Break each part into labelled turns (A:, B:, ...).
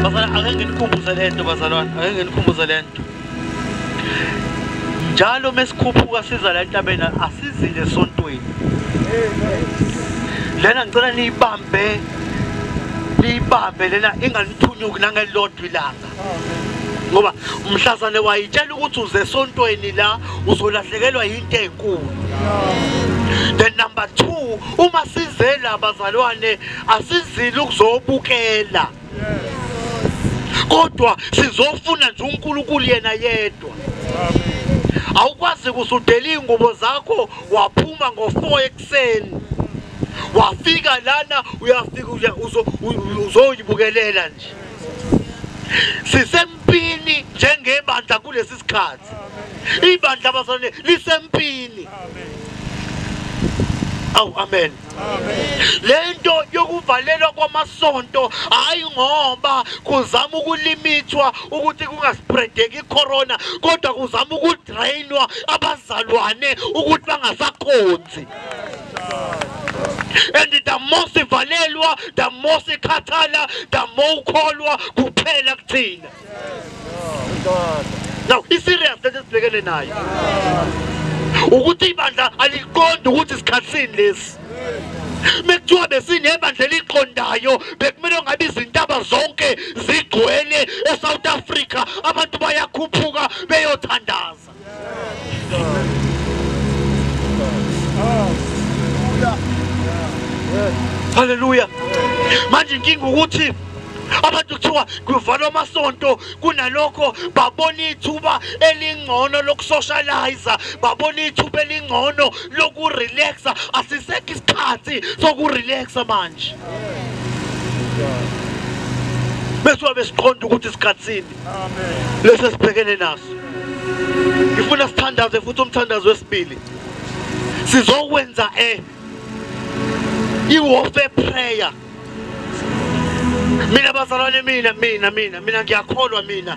A: Bazalwane, ake nginikhumbuze lento, bazalwane, ake nginikhumbuze lento. Njalo mesikhuphuka siza la entabeni asizile esontweni. Lena ngicela niyibambe, niyibambe lena inganiphunyuki nangelilodwa ilanga. Ngoba umhlazane wayitshela ukuthi uze esontweni la uzolahlekelwa yinto enkulu. Then number 2, uma sizela bazalwane asizile ukuzobukela. Kodwa sizofuna nje uNkulunkulu yena yedwa. Awukwazi kusudela ingubo zakho waphuma ngo4 ekuseni. Wafika lana uyafika uzoyibukelela nje. Sisempini njengebandla kulesi sikhathi. Ibandla bazalwane lisempini. Awu amen. Lento yokuvalelwa kwamasonto hayi ngoba kuzama ukulimithwa ukuthi kungaspreadeki icorona, kodwa kuzama ukudrainwa abazalwane ukuthi bangasakhonzi. And the more sivalelwa, the more sikhathala, the more ukholwa kuphela kuthina. Now i-serious lento esibhekene nayo. Ukuthi ibandla aliqondi ukuthi isikhathini lesi. Mekuthiwa besinebandla eliqondayo bekumele ngabe izintaba zonke zigcwele eSouth Africa, abantu bayakhuphuka beyothandaza. Hallelujah. Manje inkinga ukuthi abantu kuthiwa kuvalwa amasonto, kunalokho babona ithuba elingcono lokusocialize, babona ithuba elingcono lokurelaxa. Asisekho isikhathi sokurelaxa manje. Bese besiqonda ukuthi isikhathini lesi esibhekene naso. Ngifuna sithandaze futhi umthandazo wesibili. Sizokwenza i-warfare prayer. Mina bazalwane, mina ngiyakholwa, mina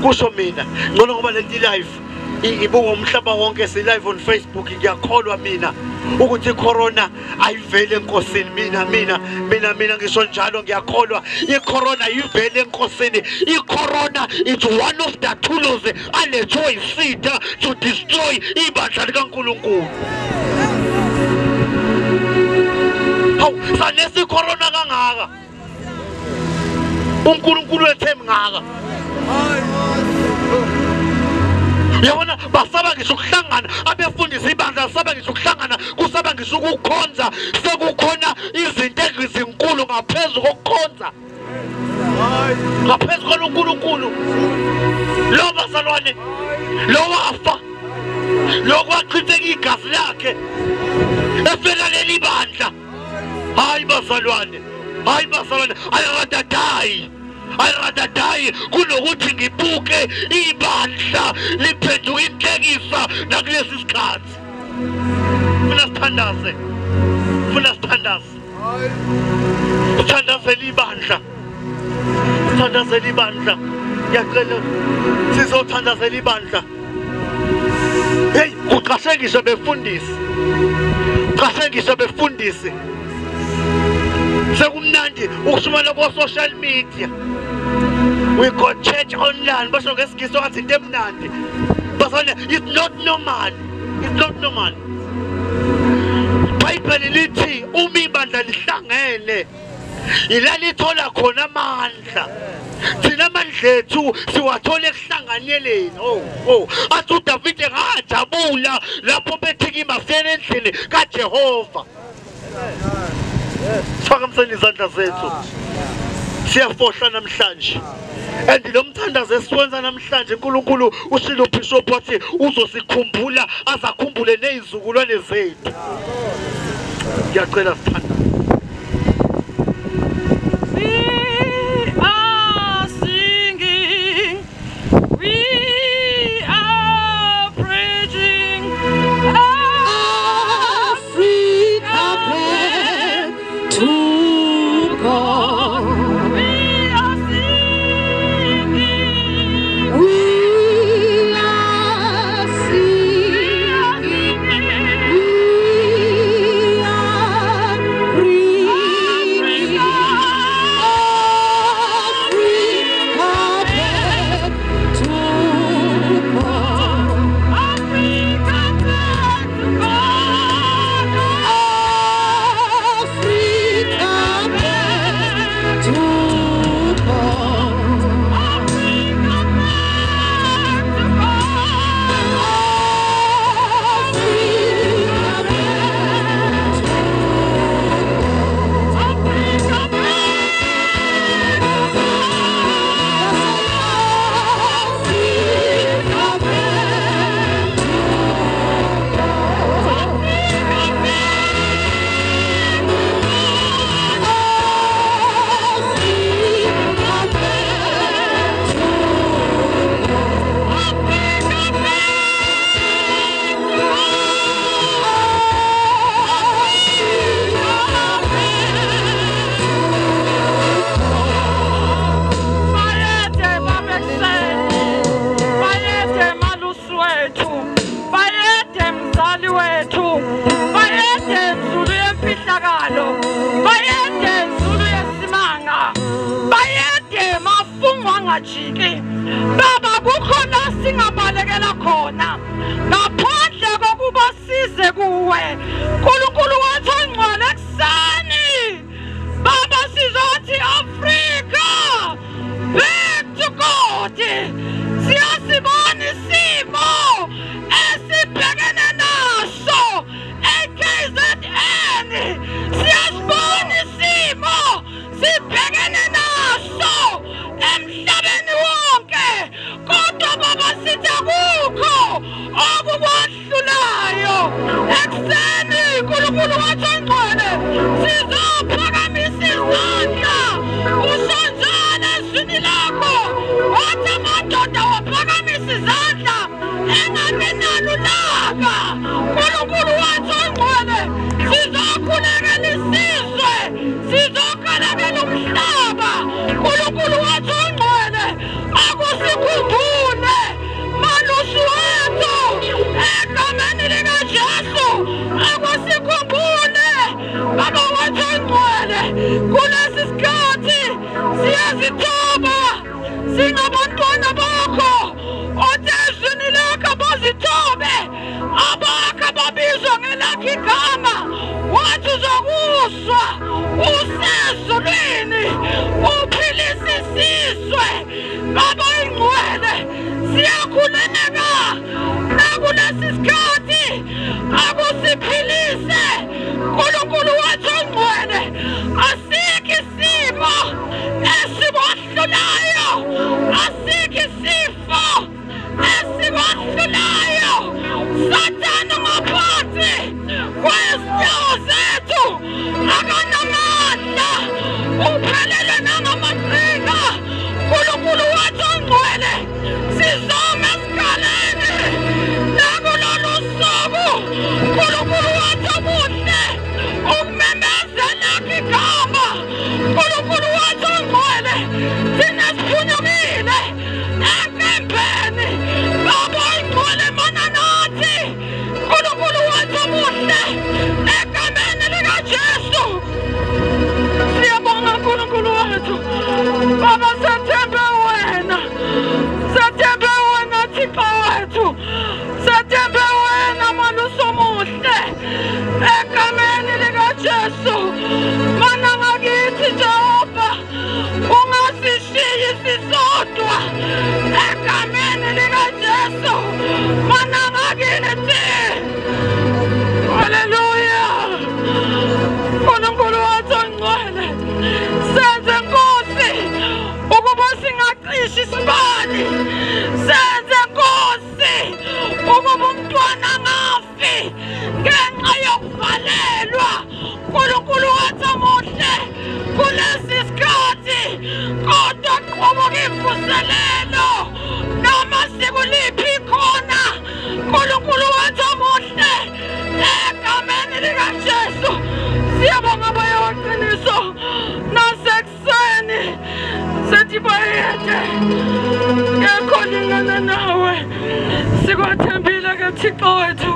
A: kusho mina ngcono ngoba lento live ibuka umhlaba wonke, si live on Facebook. Ngiyakholwa mina ukuthi icorona ayivele enkosini. Mina ngisho njalo, ngiyakholwa icorona ayivele enkosini. Icorona is one of the tools alethwe isitha to destroy ibandla likaNkulunkulu. Hawu, sanesi icorona kangaka, uNkulunkulu wethu mngaka. Uyabona basaba ngisho ukuhlangana abefundisi ibandla, basaba ngisho ukuhlangana, kusaba ngisho ukukhonza. Sekukhona izinto ezinkulu ngaphezu kokukhonza, ngaphezu koNkulunkulu. Lo bazalwane lo wafa, lo kwachitheka igazi lakhe efela leli bandla. Hayi bazalwane, hayi bazalwane, I rather die. I rather die kunokuthi ngibuke ibandla liphenduka inhlekisa nakulesi sikhathi. Funa sithandaze, funa sithandaze, sithandazele ibandla, sithandazele ibandla. Ngiyacela sizothandazela ibandla. Hey, kuqashe ngisho befundisi, qashe ngisho befundisi. Sekumnandi ukushumayela ko social media. We got church online. Basho ngesingisi wathi into emnandi. Bazalwane, it's not normal. It's not normal. iBhayibheli lithi uma ibandla lihlangene ila lithola khona amandla. Thina amandla ethu siwathola ekuhlanganyeleni. Oh, athi uDavide ngajabula lapho bethi kimi asiyeni endlini kaJehova. Siphakamiseni izandla zethu. Siyafohla namhlanje. And lo mthandazo esiwenza namhlanje, uNkulunkulu ushilo Bishop wathi uzosikhumbula, azakhumbule nezizukulwane zethu. Ngiyacela sithandaze.
B: We are singing, we are preaching,
C: Africa back to God.
B: We are singing,
C: We are singing, we are
B: ungajiki. Baba, kukhona singabalekela khona ngaphandle kokuba size kuwe. Nkulunkulu wethu ongcwele, ekuseni Baba sizothi Africa back to God. Siyasibona isimo esibhekene naso eKZN, siyasibona isimo sibhekene naso emhlabeni wonke, kodwa Baba sithi akukho okukwahlulayo. Ekuseni Nkulunkulu wethu ongcwele sizophakamisa izandla, usho njalo ezwini lakho, wathi amadoda waphakamisa izandla engabi nalo ulaka. Nkulunkulu wethu ongcwele, sizokhulekela isizwe, sizokhalekela umhlaba. Nkulunkulu wethu ongcwele, akusikhumbule malusi wethu egameni likaJesu, akusikhumbule Baba wethu ongcwele. Kulesi sikhathi siyazithoba, singabantwana bakho, othi ezwini lakho bazithobe abakho ababizwa ngelakho igama, wathi uzokuswa usezulwini uphilise isizwe. Baba ingcwele, siyakhuleka nakulesi sikhathi, akusiphilise Nkulunkulu wethu ongcwele. Asikho isimo esikwahlulayo, asikho isifo esikwahlulayo. Sathane ngaphansi kwezinyawo zethu akanamandla, uphelele nangamaqhinga. Nkulunkulu wethu ongcwele, sizoma esikaleni nakulolu suku. Nkulunkulu wethu omuhle, ukumemezela igama. Nkulunkulu wethu ongcwele, thina siphunyukile enkembeni. Baba ingcwele, mana nathi. Nkulunkulu wethu omuhle, egameni likaJesu siyabonga. Nkulunkulu wethu, Baba, sethembe wena, sethembe wena Thixo wethu, sethembe wena malusi omuhle, egameni likaJesu. Mana ngakithi Jehova, ungasishiyi sisodwa, egameni likaJesu. Mana ngakithi. Haleluya. Nkulunkulu wethu ongcwele, senze Nkosi ukuba singacishi isibani, senze Nkosi ukuba umntwana angafi ngenxa yokuvalelwa. Nkulunkulu wethu omuhle, kulesi sikhathi kodwa qhamuka imvuselelo noma sikuliphi khona. Nkulunkulu wethu omuhle, egameni likaJesu siyabonga Moya weqiniso. Nasekuseni sethi bayede, ngekho lingana nawe. Sikwathembile ke Thixo wethu,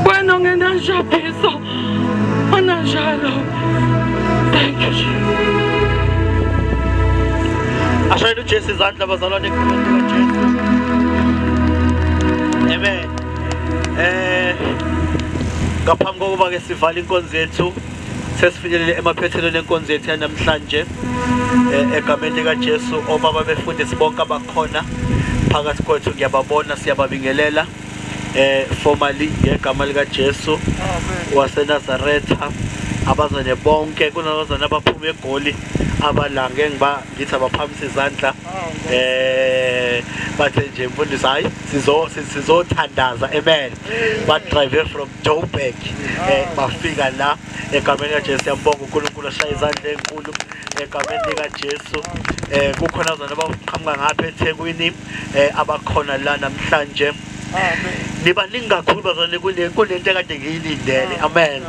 B: wena ongenanjabhiso onanjalo. Thank you, Jesus.
A: Ashayele uJesu izandla bazalwane egameni likaJesu. Amen. Ngaphambi kokuba ke sivale inkonzo yethu, sesifinyelele emaphethelweni enkonzo yethu yanamhlanje egameni likaJesu. Obaba befundisi bonke abakhona phakathi kwethu ngiyababona, siyababingelela formally ngegama likaJesu waseNazaretha. Abazane bonke, kunabazane abaphuma eGoli abalange ngithi abaphakamisa izandla, bathe nje mfundisi hayi sizothandaza. Amen. Ba drive from Joburg bafika la egameni likaJesu. Siyambonga uNkulunkulu, ashaya izandla ezinkulu egameni likaJesu. Kukhona abazane abaqhamuka ngapha eThekwini abakhona la namhlanje. Nibaningi kakhulu bazalwane kunento ekade ngiyilindele. Amen.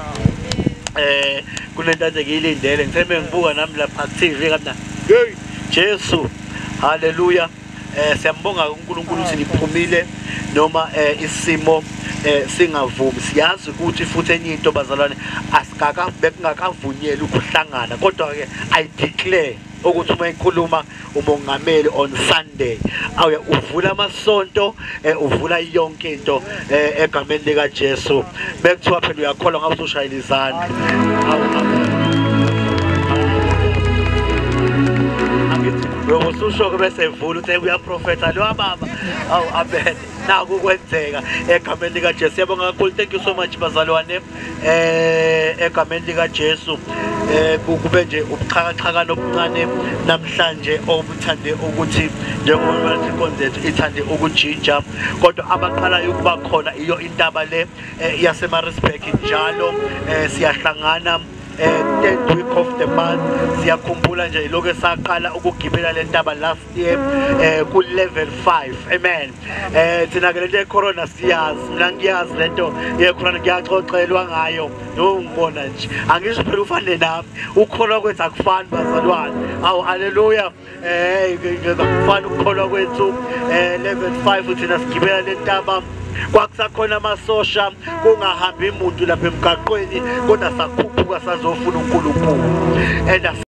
A: Kunento ade ngiyilindele, ngithe ngibuka nami lapha ku TV kanti hey Jesu, haleluya. Siyambonga uNkulunkulu ukuthi niphumile noma isimo singavumi. Siyazi ukuthi futhi enye into bazalwane, asikaka bekungakavunyelwa ukuhlangana, kodwa ke I declare Ukuthi uma ekhuluma umongameli on Sunday awuya uvula amasonto, uvula yonke into egameni lika Jesu. Bekuthiwa phela uyakholwa ngabe usushayela izandla. Ususho-ke bese evula uthi uyaprofetha lo baba. Awu amen. Naku kwenzeka egameni lika Jesu. Siyabonga kakhulu. Thank you so much bazalwane. Egameni lika Jesu. Kube nje ubuxhakaxhaka obuncane namhlanje obuthande ukuthi njengoba inkonzo yethu ithande ukujinja, kodwa abaqalayo ukuba khona iyo intaba le yaseMaritzburg njalo siyahlangana third week of the month. Siyakhumbula nje lokho esaqala ukugibela le ntaba last year ku level 5. Amen. Thina ke lento ye-corona siyazi, mina ngiyazi lento ye-corona, ngiyaxoxelwa ngayo noma ngibona nje angisho phela ufane nami, ukukholwa kwethu akufani bazalwane. Awu haleluya. Akufani ukukholwa kwethu. Level 5 thina sigibela le ntaba, kwakusakhona amasosha, kungahambi umuntu lapha emgaqweni, kodwa sakhuphuka sazofuna uNkulunkulu and